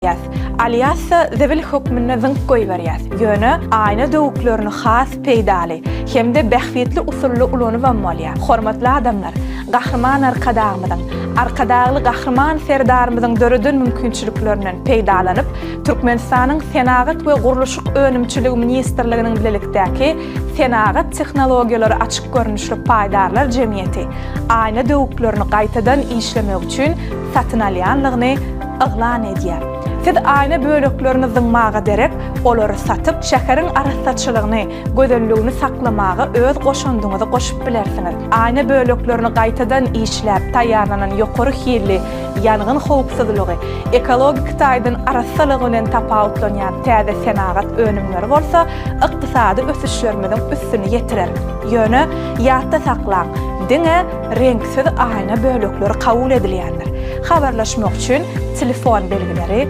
Alýas. Alýas-da zibil hökmünde zyňyp goýberýäs. Ýöne aýna döwüklerini has peýdaly hem-de bähbitli usulda ulanybam bolýar. Hormatly adamlar, Gahryman Arkadagymyzyň, Arkadagly Gahryman Serdarymyzyň döreden mümkinçiliklerinden peýdalanyp, Türkmenistanyň Senagat we gurluşyk önümçiligi ministrliginiň bilelikdäki Senagat tehnologiýalary açyk görnüşli paýdarlar jemgyýeti aýna döwüklerini gaýtadan işlemek üçin satyn alýanlygyny yglan edýär. Siz aýna böleklerini zyňmaga derek, olary satyp, şäheriň arassaçylygyny, gözelligini saklamaga öz goşandyňyzy goşup bilersiňiz. Aýna böleklerini gaýtadan işläp taýýarlanan ýokary hilli, ýangyn howpsuzlygy, ekologik taýdan arassalygy bilen tapawutlanýan täze senagat önümleri bolsa ykdysady ösüşlerimiziň üstüni ýetirer. Ýöne, ýatda saklaň, diňe reňksiz aýna bölekleri kabul edilýändir. Habarlaşmak üçin telefon belgileri.